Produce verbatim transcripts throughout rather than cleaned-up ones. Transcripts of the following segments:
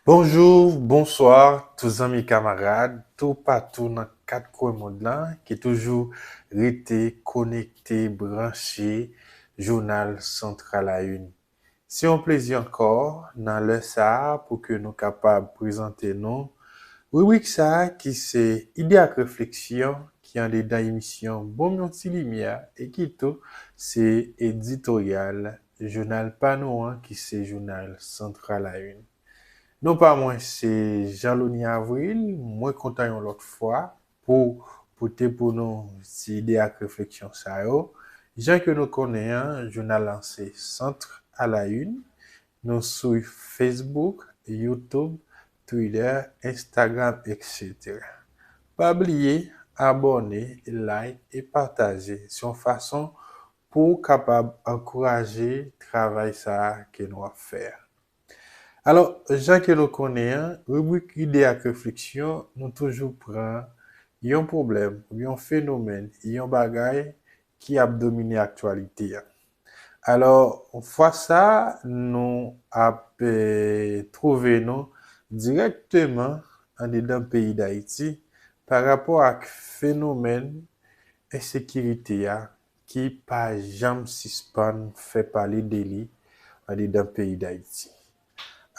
Bonjou, bonswa, tout zanmi kamarad, toupatou nan kat kwen mond lan, ki toujou rete konekte, branche Jounal Santral a Youn. Se yon plezi ankò nan lè sa a pou ke nou kapab prezante nou ribrik sa a ki se Ide ak Refleksyon ki andedan emisyon Ban m yon ti limyè e ki tou se editoryal jounal pa nou an ki se Jounal Santral a Youn. Non pa mwen se Jean Lony Avril, mwen kontan yon lòt fwa pou pote pou nou ti ide ak refleksyon sa yo. Jan ke nou konnen an, jounal lan se Centre à la Une. Nou sou Facebook, YouTube, Twitter, Instagram, et cetera. Pa bliye abòne, like e pataje. Se yon fason pou w kapab ankouraje travay sa a ke nou ap fè a. Alò, jan ke nou konnen an, ribrik ide ak refleksyon, nou toujou pran yon pwoblèm, yon fenomèn, yon bagay ki ap domine aktyalite a. Alò, fwa sa a, nou ap eh, twouve nou dirèkteman andedan peyi Dayiti pa rapò ak fenomèn ensekirite a ki pa janm sispann fè pale de li andedan peyi Dayiti.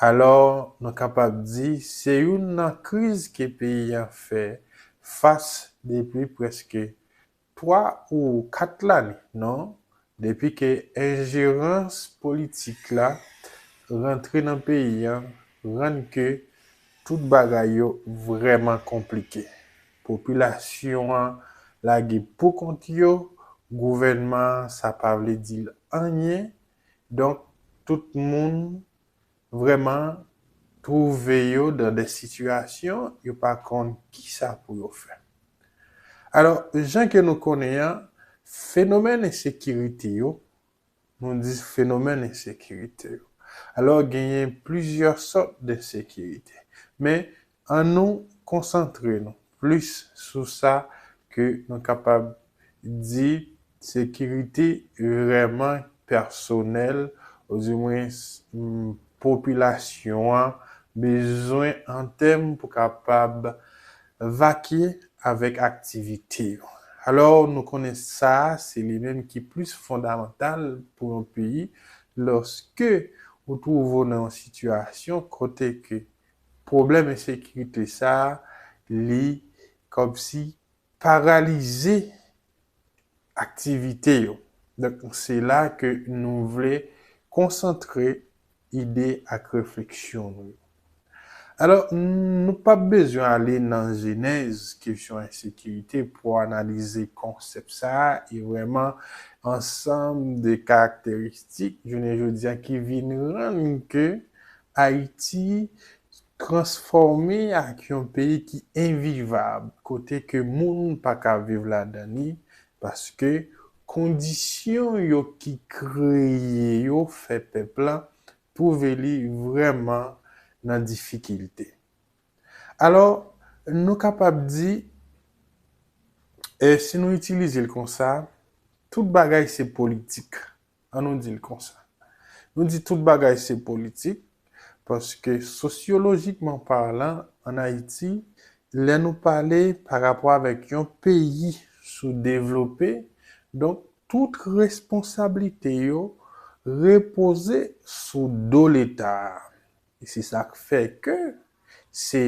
Alò, nou kapab di se youn nan kriz ke peyi an fè fas depi prèske twa ou kat lane, non? Depi ke enjerans politik la rantre nan peyi an, rann ke tout bagay yo vrèman konplike. Popilasyon an lage pou kont yo, gouvènman an sa pa vle di l anyen. Donk, tout moun vrèman twouve yo dan de sitiyasyon yo pa konn kisa pou yo fè. Alò, jan ke nou konnen an, fenomèn ensekirite yo, nou di fenomèn ensekirite yo. Alò, genyen plizyè sòt de ensekirite. Men, ann nou konsantre nou plis sou sa ke nou kapab di sekirite vrèman pèsonèl, oudimwen popilasyon an bezwen an tèm pou kapab vakye avèk aktivite yo. Alò, nou konnen sa, se li menm ki plis fondamantal pou yon peyi lòske ou twouve w nan yon sitiyasyon kote ke pwoblèm ensekirite sa, li kòmsi paralize aktivite yo. Donk, se la ke nou vle konsantre ide ak refleksyon nou yo. Alò, nou p ap bezwen ale nan jenèz kesyon ensekirite pou analize konsèp sa a e vrèman ansanm de karakteristik jounen jodi a ki vin rann ke Ayiti transfòme ak yon peyi ki envivab, kote ke moun pa ka viv ladan li, paske kondisyon yo ki kreye yo fè pèp la twouve li vrèman nan difikilte. Alò, nou kapab di, e si nou itilize l konsa, tout bagay se politik. Ann nou di l konsa. Nou di tout bagay se politik, paske sosyolojikman palan, ann Ayiti, lè nou pale pa rapò avèk yon peyi soudevlope, donk tout responsablite yo repoze sou do Leta a. E se sa k fè ke se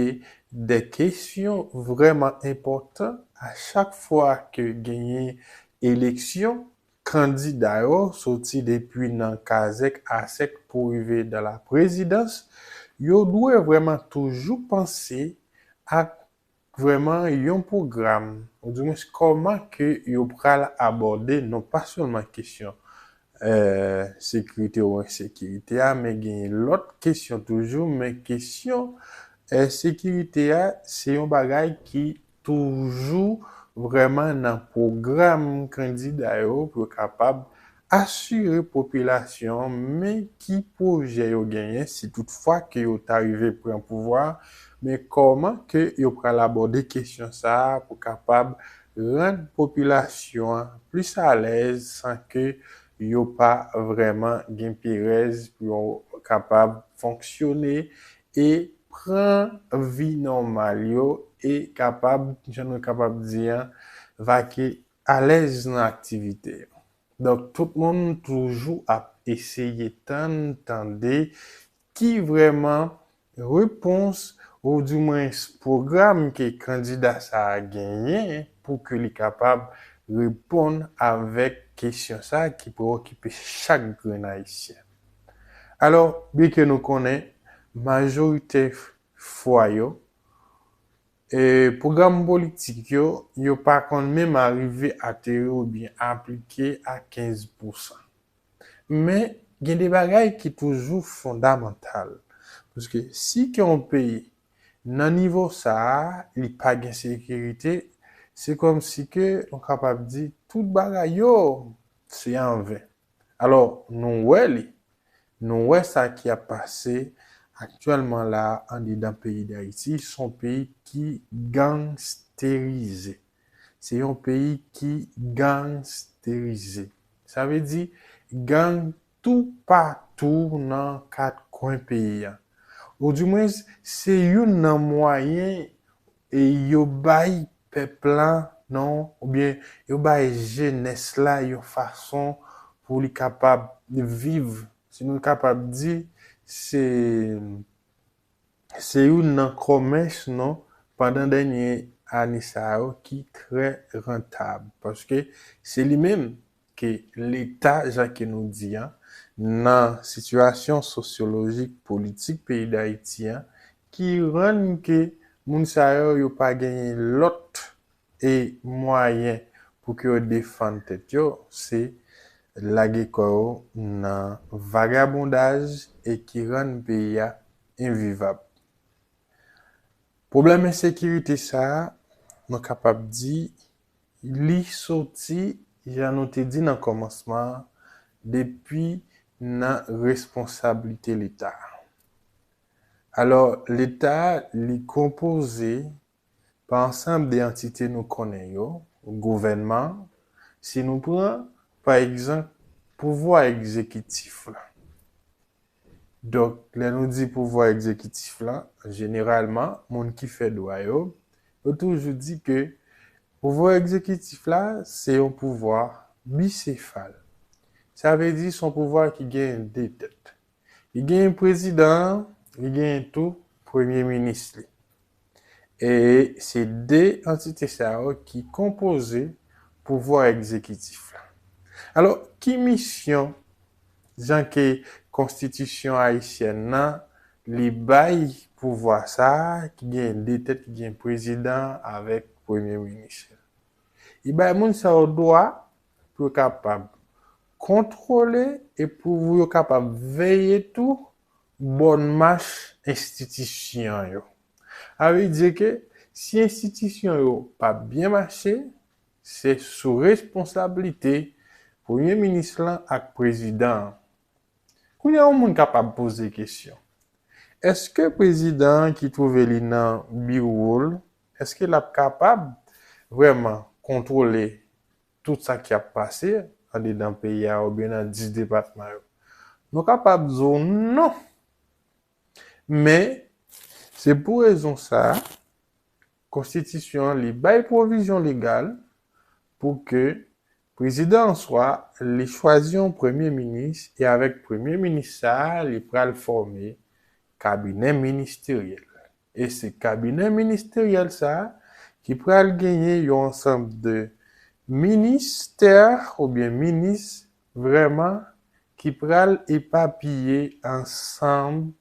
de kesyon vrèman enpòtan a chak fwa ke genyen eleksyon, kandida yo, soti depi nan kazèk asèk pou rive dan la prezidans, yo dwe vrèman toujou panse ak vrèman yon pwogram, oudimwen kòman ke yo pral abòde non pa sèlman kesyon eh, sekirite ou ensekirite a, men genyen lòt kesyon toujou, men kesyon eh, sekirite a, se yon bagay ki toujou vrèman nan pwogram kandida yo pou yo kapab asire popilasyon an men ki pwojè yo genyen si toutfwa ke yo ta rive pran pouvwa, men kòman ke yo pral abòde kesyon sa a pou kapab rann popilasyon an plis alèz san ke yo pa vrèman gen perèz pou yo kapab fonksyone e pran vi nòmal yo e kapab, jan nou kapab di an, vake alèz nan aktivite yo. Donk, tout moun toujou ap eseye tann, tande ki vrèman repons, oudimwens pwogram ke kandida sa a genyen pou ke li kapab reponn avèk kesyon sa a ki preokipe chak grenn Ayisyen. Alò, byenke nou konnen majorite fwa yo, e, pwogram politik yo, yo pa konn menm arive ateri oubyen aplike a kenz pousan. Men, gen de bagay ki toujou fondamantal. Paske si ke yon peyi nan nivo sa a, li pa gen sekirite, se kòmsi ke nou kapab di tout bagay yo, se anven. Alò, nou wè li, nou wè sa ki ap pase aktyèlman la andedan peyi Dayiti, se yon peyi ki gangsterize. Se yon peyi ki gangsterize. Sa vle di gang toupatou nan kat kwen peyi a. Oudimwens, se youn nan mwayen e yo bay pèp la, non, oubyen yo bay jenès la yon fason pou li kapab viv. Si nou kapab di, se, se youn nan kòmès, non, pandan dènye ane sa yo ki trè rantab. Paske se li menm ke Leta, jan ke nou di an, nan sitiyasyon sosyolojik, politik peyi Dayiti an, ki rann ke moun sa yo, yo pa genyen lòt e mwayen pou ke yo defann tèt yo, se lage kò yo nan vagabondaj e ki rann peyi a envivab. Pwoblèm ensekirite sa a, nou kapab di, li soti, jan nou te di nan kòmansman an, depi nan responsablite Leta. Alò, Leta, li konpoze pa ansanm de antite nou konnen yo, gouvènman, si nou pran, pa egzanp, pouvwa egzekitif la. Donk, lè nou di pouvwa egzekitif la, jeneralman, moun ki fè dwa yo, yo toujou di ke pouvwa egzekitif la, se yon pouvwa bisefal. Sa vle di, se yon pouvwa ki gen de tèt. Li gen prezidan an, li gen tou premye minis li. E se de antite sa yo ki konpoze pouvwa egzekitif la. Alò, ki misyon, jan ke konstitisyon ayisyèn nan, li bay pouvwa sa a, ki gen de tèt, ki gen prezidan avèk premye minis? Li bay moun sa yo dwa pou yo kapab kontwole e pou yo kapab veye tou bòn mach enstitisyon yo. Sa vle di ke si enstitisyon yo pa byen mache, se sou responsablite premye minis lan ak prezidan an. Kounye a, yon moun kapab poze kesyon, èske prezidan an ki twouve li nan biwo l, èske l ap kapab vrèman kontwole tout sa k ap pase andedan peyi a oubyen nan dis depatman yo? Nou kapab di w non. Men, se pou rezon sa a, konstitisyon an, li bay pwovizyon legal pou ke prezidan an swa li chwazi yon premye minis e avèk premye minis sa a, li pral fòme kabinè ministeryèl. E se kabinè ministeryèl sa a ki pral genyen yon ansanm de ministè oubyen minis vrèman ki pral epapiye ansanm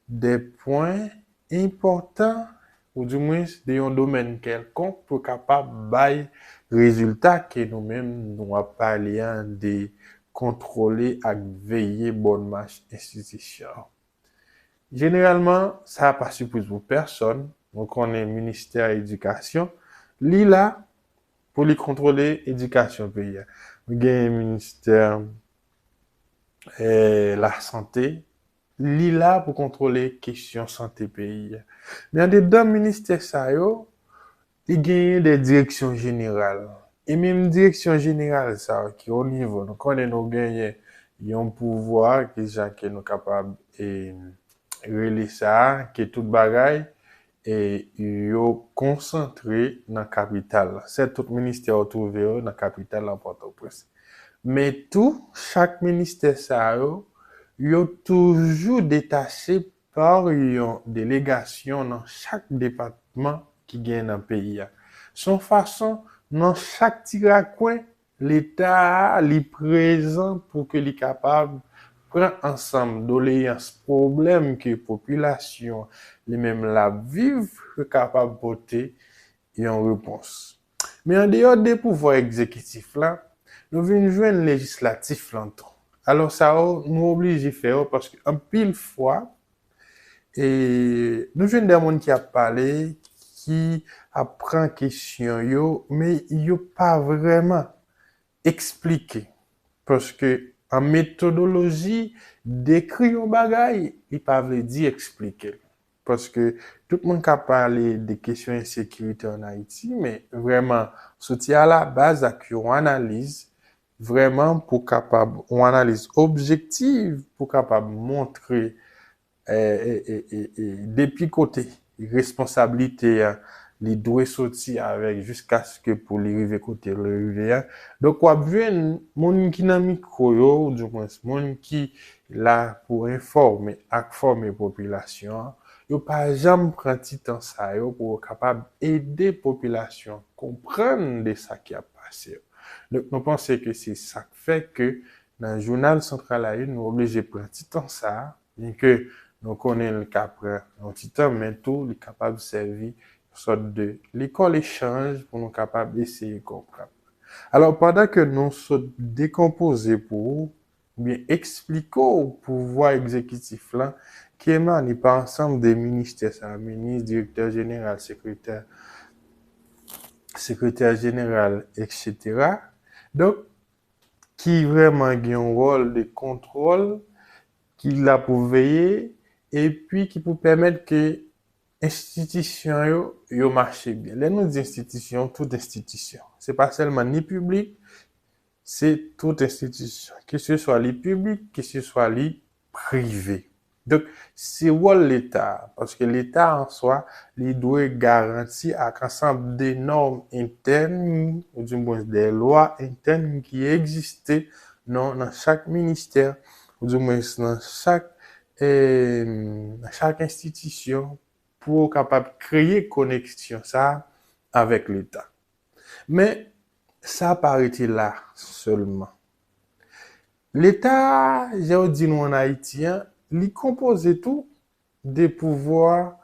de pwen enpòtan, oudimwens de yon domèn kèlkonk, pou kapab bay rezilta ke nou menm nou ap pale an de kontwole ak veye bòn mach enstitisyon. Jeneralman, sa pa sipriz pou pèsòn. Nou konnen ministè edikasyon, li la pou li kontwole edikasyon peyi a. Nou genyen ministè, eh, lasante, li la pou kontwole kesyon sante peyi a. Men andedan ministè sa yo, li genyen de direksyon jeneral. E menm direksyon jeneral sa yo ki o nivo, nou konnen nou genyen yon pouvwa ki jan ke nou kapab, eh, rele sa, ke tout bagay e yo konsantre nan kapital la. Sèt, tout ministè yo twouve yo nan kapital la, Pòtoprens. Men tou, chak ministè sa yo, yo toujou detache pa yon delegasyon nan chak depatman ki gen nan peyi a. Se yon fason, nan chak ti rakwen, Leta a, li prezan pou ke li kapab pran ansanm doleyans, pwoblèm ke popilasyon li menm l ap viv, yo kapab pote yon repons. Men andeyò de pouvwa egzekitif la, nou vin jwenn lejislatif lan tou. Alò sa yo, nou oblije fè yo paske anpil fwa, e nou jwenn de moun ki ap pale, ki ap pran kesyon yo, men yo pa vrèman eksplike. Paske an metodoloji, dekri yon bagay, li pa vle di eksplike l. Paske tout moun ka pale de kesyon ensekirite ann Ayiti, men vrèman soti alabaz ak yon analiz, vrèman pou kapab, yon analiz objektif pou kapab montre e, e, e, e, e, depi kote responsablite a, li dwe soti avèk jiskaske pou li rive kote l rive a. Donk, w ap jwenn moun ki nan mikwo yo, ou dimwens moun ki la pou enfòme ak fòme popilasyon an, yo pa janm pran ti tan sa yo pou yo kapab ede popilasyon konprann de sa ki ap pase yo. Donk, nou panse ke se sa k fè ke nan jounal Centre à la Une, nou oblije pran ti tan sa a, byenke nou konnen li ka pran yon ti tan, men tou li kapab sèvi yon sòt de lekòl echanj pou nou kapab eseye konprann. Alò, pandan ke nou sot dekonpoze pou ou, oubyen eksplike w pouvwa egzekitif lan, ki emane pa ansanm de ministè sa, minis, direktè jeneral, sekretè, sekretè jeneral, etsetera. Donk, ki vrèman gen yon wòl de kontwòl, ki la pou veye, epi ki pou pèmèt ke enstitisyon yo, yo mache byen. Lè nou di enstitisyon, tout enstitisyon. Se pa sèlman ni piblik, se tout enstitisyon. Keseswa li piblik, keseswa li prive. Donk, se wòl Leta a, paske Leta an swa, li dwe garanti ak ansanm de nòm entèn, ou dimwens de lwa entèn ki egziste nan, nan chak ministè, ou dimwens nan chak, eh, nan chak enstitisyon, pou yo kapab kreye koneksyon sa a avèk Leta. Men, sa pa rete la sèlman. Leta a, jan yo di nou ann Ayiti an, li konpoze tou de pouvwa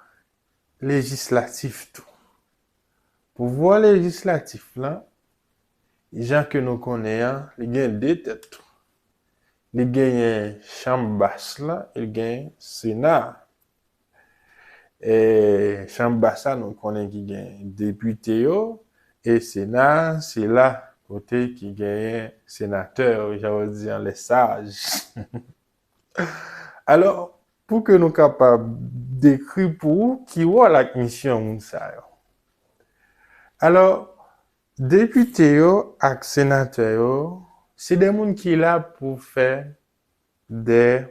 lejislatif tou. Pouvwa lejislatif lan, jan ke nou konnen an, li gen de tèt tou. Li genyen chanm bas lan, e li gen Sena a. E chanm bas la, nou konnen ki gen depite yo, e Sena, se la kote ki genyen senatè yo, jan yo di an, les sages. Alò, pou ke nou kapab dekri pou ou ki wòl ak misyon moun sa yo. Alò, depite yo ak senatè yo, se de moun ki la pou fè de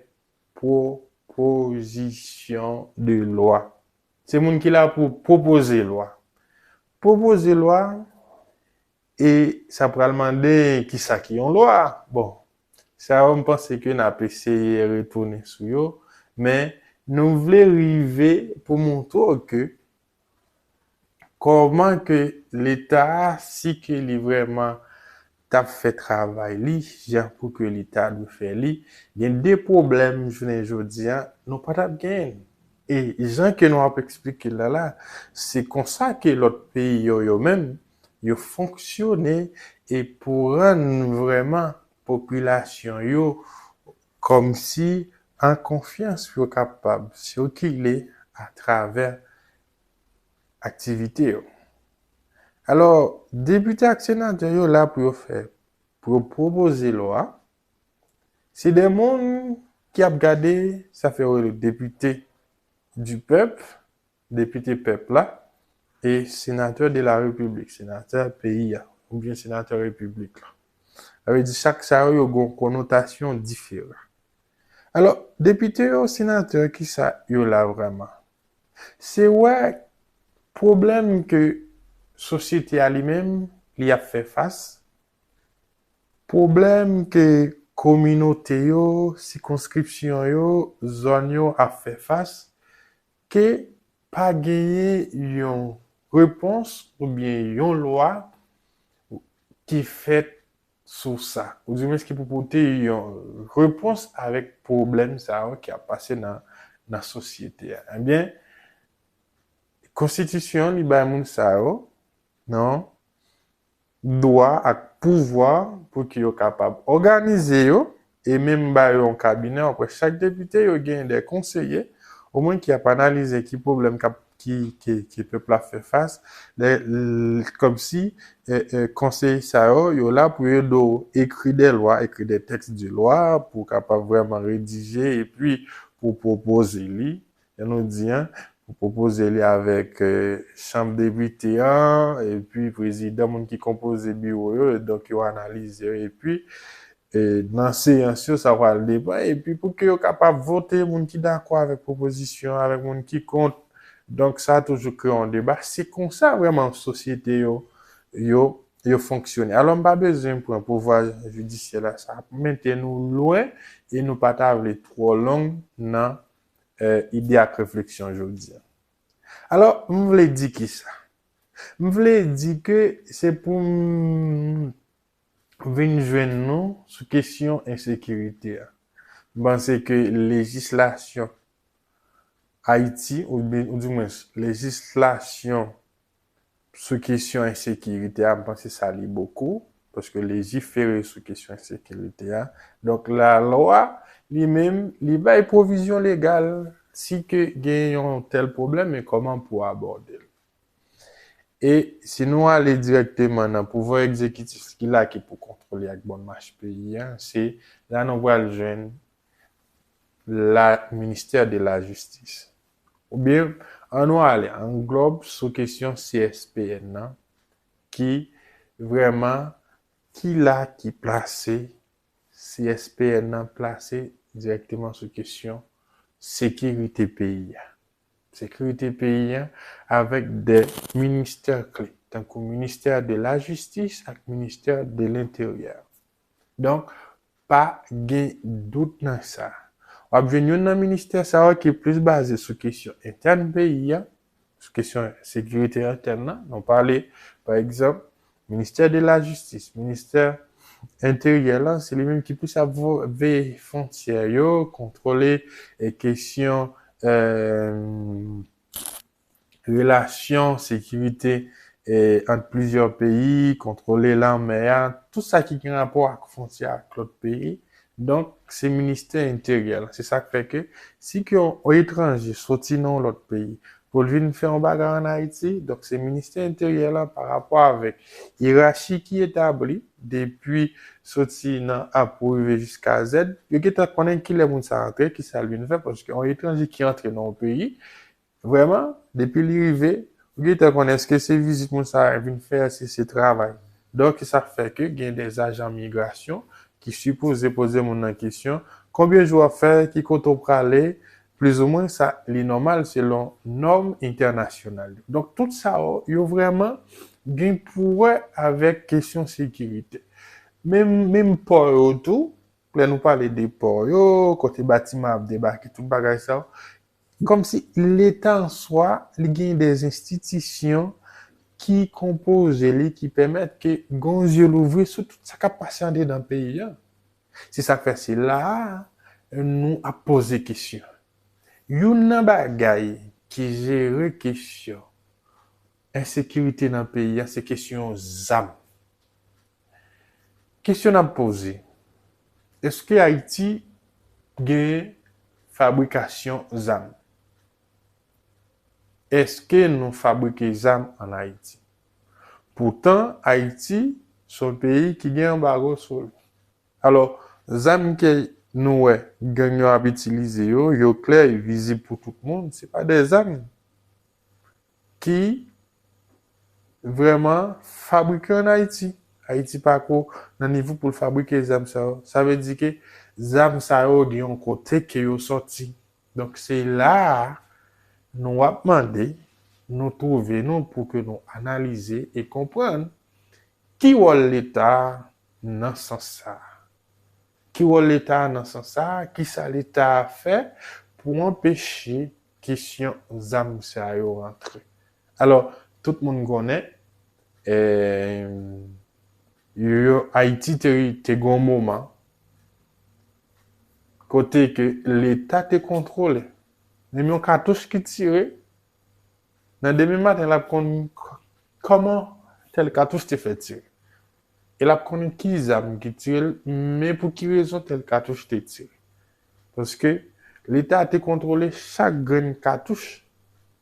pwopozisyon de lwa. Se moun ki la pou pwopoze lwa. Pwopoze lwa, e sa pral mande kisa ki yon lwa. Bon, sa yo, m panse ke n ap eseye retounen sou yo, men nou vle rive pou montre w ke kòman ke Leta a, si ke li vrèman t ap fè travay li, jan pou ke Leta dwe fè li, gen de pwoblèm jounen jodi a, nou pa t ap genyen. E jan ke nou ap eksplike l la la, se konsa ke lòt peyi yo, yo menm, yo fonksyone e pou rann vrèman popilasyon yo kòmsi an konfyans pou yo kapab sikile atravè aktivite yo. Alò, depite ak senatè yo la pou yo fè, pou yo pwopoze lwa. Se de moun ki ap gade, sa fè yo rele depite du peuple, depite pèp la, e senatè de la repiblik, senatè peyi a, oubyen senatè repiblik la. Sa vle di chak sa yo, yo gen yon konotasyon diferan. Alò, depite yo, senatè, kisa yo la vrèman? Se wè pwoblèm ke sosyete a li menm, li ap fè fas, pwoblèm ke kominote yo, sikonskripsyon yo, zòn yo ap fè fas, ke pa genyen yon repons oubyen yon lwa ki fèt sou sa, oudimwens ki pou pote yon repons avèk pwoblèm sa yo ki ap pase nan, nan sosyete a. Ebyen, konstitisyon an, li bay moun sa yo, non, dwa ak pouvwa pou ke yo kapab òganize yo, e menm ba yo yon kabinè, w ap wè chak depite, yo gen de konseye, omwen ki ap analize ki pwoblèm k ap, ki, ki, ki pèp la fè fas, lè, l-, kòmsi, e, e, konseye sa yo, yo la pou yo do ekri de lwa, ekri de tèks de lwa, pou kapab vrèman redije, epi pou pwopoze li, jan nou di, an, pou pwopoze li avèk, e, chanm depite an, epi prezidan, moun ki konpoze biwo yo, donk yo analize yo, epi, e, nan seyans yo, sa pral depann, epi pou ke yo kapab vote, moun ki dakò avèk pwopozisyon, avèk moun ki kont. Donk, sa toujou kreye yon deba. Se konsa vrèman sosyete yo, yo, yo fonksyone. Alò, m pa bezwen pran pouvwa jidisyè la, sa ap mennen nou lwen, e nou pa ta vle twò long nan, e, ide ak refleksyon jodi a. Alò, m vle di kisa? M vle di ke se pou m vin jwenn nou sou kesyon ensekirite a. M panse ke lejislasyon Ayiti, oubyen, oudimwens, lejislasyon sou kesyon ensekirite a, m panse sa li bokou, paske lejifere sou kesyon ensekirite a. Donk, lalwa, li menm, li bay pwovizyon legal si ke gen yon tèl pwoblèm, e kòman pou abòde l. E si nou ale dirèkteman nan pouvwa egzekitif ki la ki pou kontwole ak bòn mach peyi a, se la nou pral jwenn la, ministè de la jistis. Oubyen, an nou ale an glòb sou kesyon C S P N nan, ki vrèman, ki la ki plase, C S P N nan plase dirèkteman sou kesyon sekirite peyi a. Sekirite peyi a avèk de ministè kle, tankou ministè de la jistis ak ministè de lenteryè. Donk, pa gen dout nan sa. W ap jwenn youn nan ministè sa yo ki plis baze sou kesyon entèn peyi a, sou kesyon sekirite entèn nan. Nou pale, pa egzanp, ministè de la jistis, ministè enteryè la, se li menm ki plis ap vo-, veye fwontyè yo, kontwole, e, kesyon, e, relasyon sekirite, e, ant plizyè peyi, kontwole lanmè a, tout sa ki gen rapò ak fwontyè ak lòt peyi. Donk, se ministè enteryè la. Se sa k fè ke si ke yon, yon etranje soti nan yon lòt peyi pou l vin fè yon bagay ann Ayiti, donk se ministè enteryè la pa rapò avèk yerachi ki etabli depi soti nan A pou rive jiska Z, yo gentan konnen kilè moun sa antre, kisa l vin fè, paske yon etranje ki antre nan yon peyi, vrèman, depi li rive, ou gentan konnen èske se vizit moun sa a vin fè, èske se travay. Donk, sa fè ke gen de ajan migrasyon ki sipoze poze moun nan kesyon, konbyen jou w ap fè, ki kote w prale, plizoumwen sa, li nòmal selon nòm entènasyonal yo. Donk, tout sa yo, yo vrèman gen pou wè avèk kesyon sekirite. Menm, menm pò yo tou, lè nou pale de pò yo, kote batiman ap debake, tout bagay sa yo, kòmsi Leta an swa, li gen de enstitisyon ki konpoze li, ki pèmèt ke gon zye louvri sou tout sa k ap pase andedan peyi a. Se sa k fè se la a nou ap poze kesyon. Youn nan bagay ki jere kesyon ensekirite nan peyi a, se kesyon zam. Kesyon n ap poze, èske Ayiti gen fabrikasyon zam? Èske nou fabrike zam ann Ayiti? Poutan, Ayiti se yon peyi ki gen anbago sou li. Alò, zam ke nou wè gang yo ap itilize yo, yo klè, yo vizib pou tout moun, se pa de zam ki vrèman fabrike ann Ayiti. Ayiti pa ko nan nivo pou l fabrike zam sa yo. Sa vle di ke zam sa yo gen yon kote ke yo sòti. Donk, se la a nou ap mande, nou twouve nou pou ke nou analize e konprann ki wòl Leta a nan sans sa a. Ki wòl Leta a nan sans sa a? Kisa Leta a fè pou anpeche kesyon zam sa yo rantre? Alò, tout moun konnen, eh, yo, yo, Ayiti te, te gon moman kote ke Leta te kontwole. Menm yon katouch ki tire, nan demen maten, l ap konn k-, kòman tèl katouch te fè tire. E l ap konnen ki zam ki tire l, men pou ki rezon tèl katouch te tire. Paske Leta te kontwole chak grenn katouch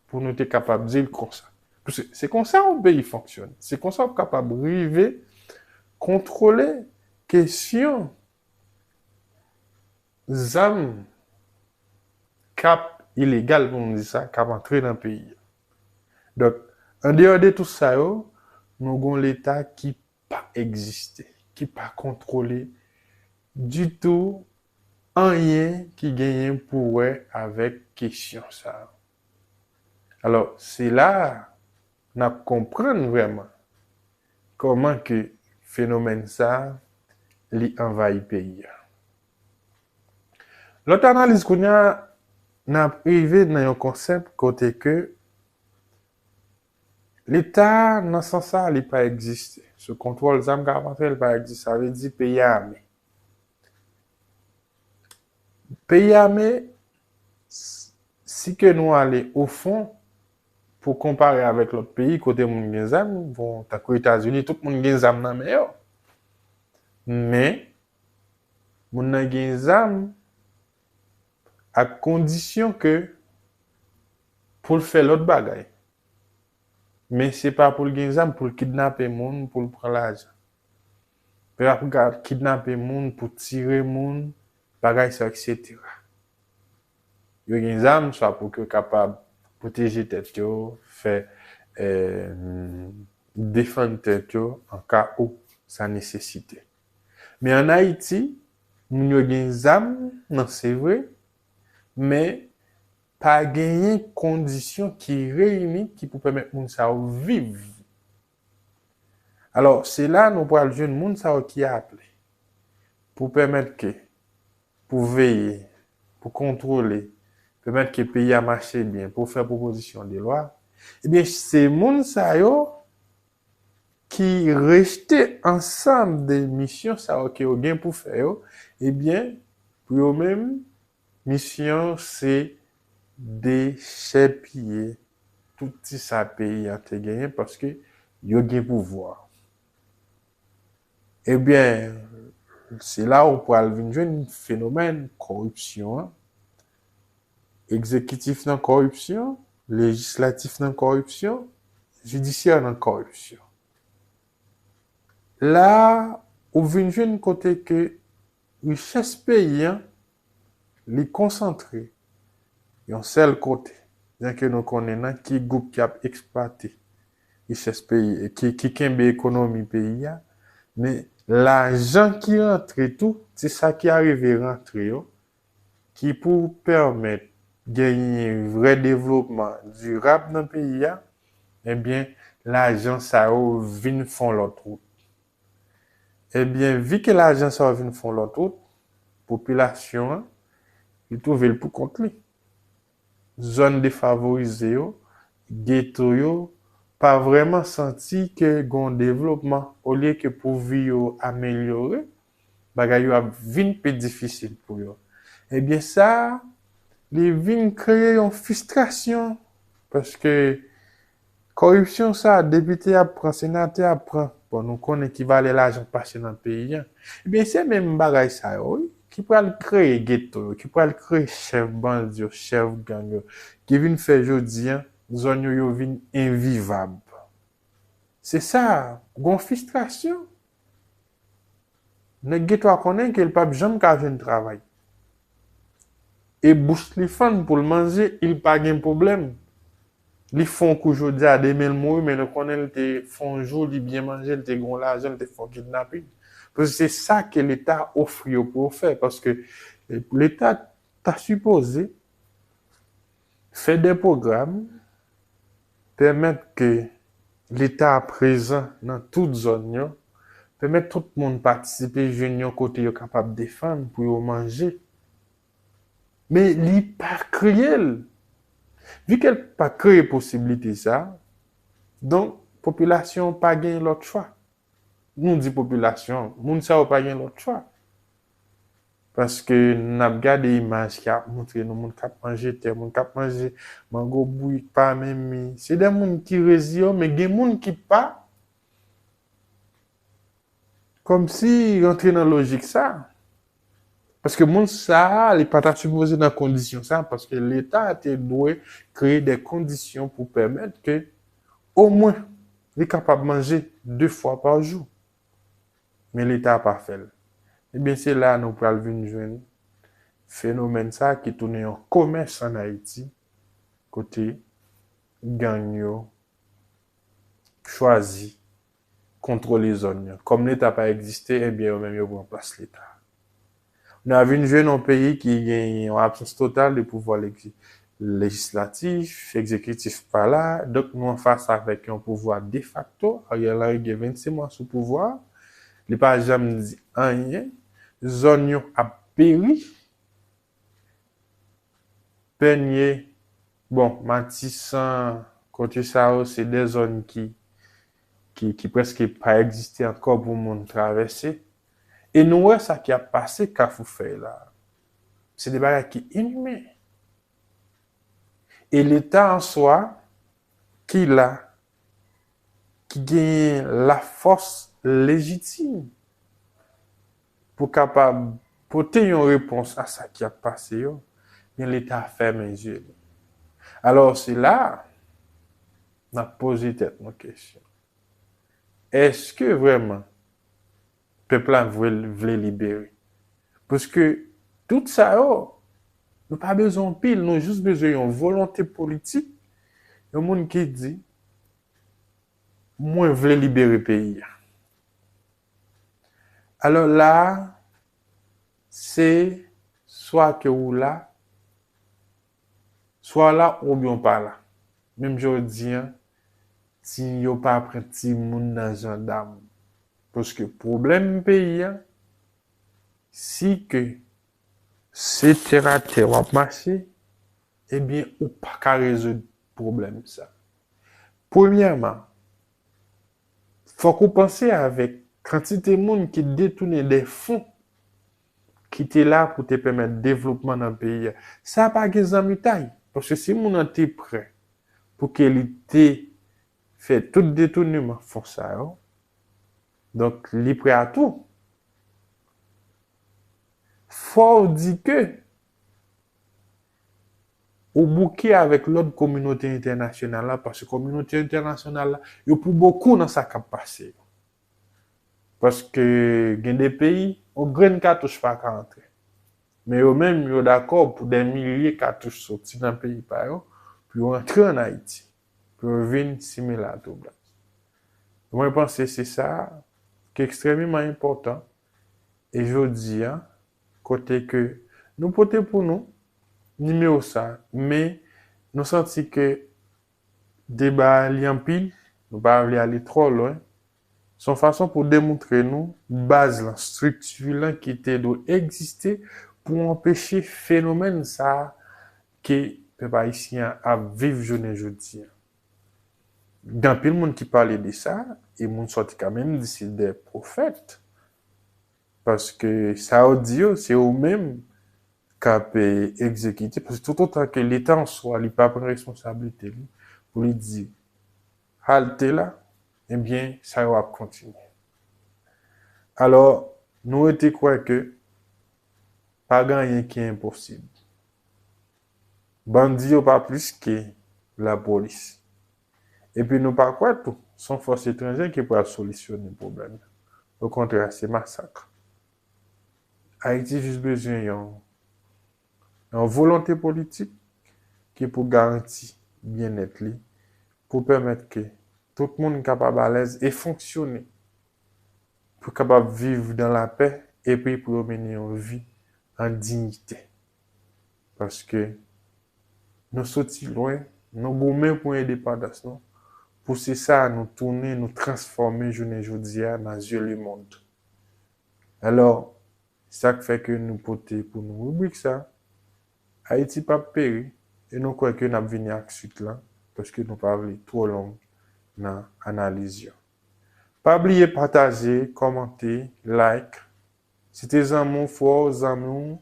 pou nou te kapab di l konsa. Paske se konsa yon peyi fonksyone. Se konsa w ap kapab rive kontwole kesyon zam k ap ilegal, pou m di sa, k ap antre nan peyi a. Donk, andeyò de tout sa yo, nou gon Leta ki pa egziste, ki pa kontwole ditou anyen ki genyen pou wè avèk kesyon sa yo. Alò, se la a n ap konprann vrèman kòman ke fenomèn sa a, li anvayi peyi a. Lòt analiz kounye a, n ap rive nan yon konsèp kote ke Leta, nan sans sa, li pa egziste. Sou kontwòl zam k ap antre, li pa egziste. Sa vle di peyi a ame. Peyi ame, s-, si ke nou ale o fon, pou konpare avèk lòt peyi kote moun gen zam, bon, tankou Etazini, tout moun gen zam nan men yo. Men, moun nan gen zam ak kondisyon ke pou l fè lòt bagay. Men se pa pou l gen zam, pou l kidnape moun, pou l pran lajan. Pou l ap ka kidnape moun, pou tire moun, bagay sa, etsetera. Yo gen zam, swa pou ke yo kapab pwoteje tèt yo, fè, eh, defann tèt yo an ka ou sa nesesite. Men ann Ayiti, moun yo gen zam, nan se vre, men pa genyen kondisyon ki reyini ki pou pèmèt moun sa yo viv. Alò, se la nou pral jwenn moun sa yo ki aple pou pèmèt ke, pou veye, pou kontwole, pèmèt ke peyi a mache byen, pou fè pwopozisyon de lwa. Ebyen, se moun sa yo ki rejte ansanm de misyon sa yo ke yo gen pou fè yo, ebyen, pou yo menm, misyon se dechèpiye tout ti sa peyi a te genyen paske yo gen pouvwa. Ebyen, se la ou pral vin jwenn fenomèn kòripsyon an, egzekitif nan kòripsyon, lejislatif nan kòripsyon, jidisyè nan kòripsyon. La, ou vin jwenn kote ke richès peyi an, li konsantre yon sèl kote, byen ke nou konnen nan ki gwoup ki ap eksplwate richès peyi, e ki, ki kenbe ekonomi peyi a, men lajan ki rantre tou, se sa ki arive rantre yo, ki pou pèmèt genyen vrè devlopman dirab nan peyi a, ebyen, lajan sa yo vin fè yon lòt wout. Ebyen, vi ke lajan sa yo vin fè yon lòt wout, popilasyon an, li twouve l pou kont li. Zòn defavorize yo, geto yo, pa vrèman santi ke gen yon devlopman, olye ke pou vi yo amelyore, bagay yo ap vin pi difisil pou yo. Ebyen, sa, li vin kreye yon fristrasyon, paske kòripsyon sa, depite ap pran, senatè ap pran, bon, nou konnen ki valè lajan k pase nan peyi a. Ebyen, se menm bagay sa yo, wi, ki pral kreye geto yo, ki pral kreye chèf bandi yo, chèf gang yo, ki vin fè jodi a, zòn yo, yo vin envivab. Se sa, gon fristrasyon. Nèg geto a konnen ke l p ap janm ka jwenn travay. E bouch li fann pou l manje, li pa gen pwoblèm. Li fè yon kou jodi a, demen l mouri, men nou konnen l te fè yon jou, li byen manje, l te gen lajan, l te fè yon kidnaping. Paske se sa ke Leta ofri yo pou yo fè. Paske Leta ta sipoze fè de pwogram, pèmèt ke Leta prezan nan tout zòn yo, pèmèt tout moun patisipe, jwenn yon kote yo kapab defann pou yo manje. Men li pa kreye l. Vi ke l pa kreye posiblite sa, donk, popilasyon pa gen lòt chwa. Nou di popilasyon, moun sa yo pa gen lòt chwa. Paske n ap gade imaj ki ap montre nou moun k ap manje tè, moun k ap manje mango bouyi k pa menm mi. Se de moun ki reziye yo, men gen moun ki pa. Kòmsi rantre nan lojik sa. Paske moun sa a, li pa ta sipoze nan kondisyon sa, paske Leta te dwe kreye de kondisyon pou pèmèt ke, omwen, li kapab manje de fwa pa jou. Men Leta pa fè l. Ebyen, se la nou pral vin jwenn fenomèn sa ki tounen yon komès ann Ayiti, kote gang yo chwazi kontwole zòn yo. Kòm Leta pa egziste, ebyen, yo menm yo pran plas Leta. Nou a vin jwenn yon peyi ki gen yon absans total de pouvwa legi-, lejislatif, egzekitif pa la. Donk, nou anfas avèk yon pouvwa defakto. Ariel Henry gen vennsis mwa sou pouvwa. Li pa janm di anyen. Zòn yo ap peri. Pènye, bon, Matisan, kote sa yo, se de zòn ki, ki, ki prèske pa egziste ankò pou moun travèse. E nou wè sa ki ap pase Kafou Fèy la. Se de bagay ki inimen. E Leta an swa ki la, ki genyen lafòs lejitim pou kapab pote yon repons a sa ki ap pase yo, men Leta fèmen zye li. Alò, se la, n ap poze tèt nou kesyon. Èske vrèman pèp la vle, vle libere? Paske tout sa yo, nou pa bezwen anpil, nou jis bezwen yon volonte politik, yon moun ki di, mwen vle libere peyi a. Alò la, se swa ke ou la, swa w la oubyen w pa la. Menm jan w di an, si yo pa pran timoun nan jandam. Paske pwoblèm peyi a, si ke se tè a tè w ap mache, ebyen, ou pa ka rezoud pwoblèm sa. Premyèman, fòk ou panse avèk kantite moun ki detounen de fon ki te la pou te pèmèt devlopman nan peyi a. Sa pa gen zanmitay, paske si moun nan te prè pou ke li te fè tout detouneman fon sa yo, donk, li prè a tou. Fò w di ke ou bouke avèk lòt kominote entènasyonal la, paske kominote entènasyonal la, yo pou bokou nan sa k ap pase yo. Paske gen de peyi, yon grenn katouch pa ka antre. Men yo menm, yo dakò pou de milye katouch soti nan peyi pa yo, pou yo antre ann Ayiti, pou yo vin simen latwoublay. Mwen panse se sa ki ekstrèmeman enpòtan. E jodi a, kote ke nou pote pou nou nimewo sa, men nou santi ke deba a li anpil, nou pa vle ale twò lwen. Se yon fason pou demontre nou baz lan, estrikti lan ki te dwe egziste pou anpeche fenomèn sa a ke pèp ayisyen an ap viv jounen jodi a. Gen anpil moun ki pale de sa, e moun sa yo te ka menm di se de pwofèt. Paske sa yo di yo, se yo menm k ap, eh, egzekite. Paske toutotan ke Leta an swa, li pa pran responsablite li, pou li di, halte la, ebyen, sa yo ap kontinye. Alò, nou rete kwè ke pa gen anyen ki enposib. Bandi yo pa plis ke lapolis. Epi nou pa kwè tou, se yon fòs etranjè ki pral solisyone pwoblèm nan. Okontrè, se masak. Ayiti jis bezwen yon, yon volonte politik ki pou garanti byennèt li, pou pèmèt ke tout moun kapab alèz e fonksyone. Yo kapab viv dan lapè, epi pou yo mennen yon vi an diyite. Paske nou soti lwen, nou goumen pou endepandans nou. Pou se sa, nou tounen, nou transfòme jounen jodi a nan zye lemonn. Alò, sa k fè ke nou pote pou nou ribrik sa, Ayiti p ap peri, e nou kwè ke n ap vini ak swit lan, paske nou pa vle twò long nan analiz yo. Pa bliye pataje, kòmante, like. Se te zanmi w, frè w, zanmi w,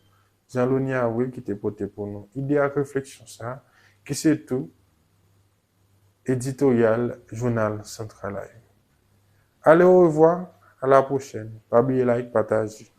Jean Lony Avril ki te pote pou nou ide ak refleksyon sa, ki se tou editoryal Jounal Santral la. Ale, orevwa, a la pwochèn. Pa bliye like, pataje.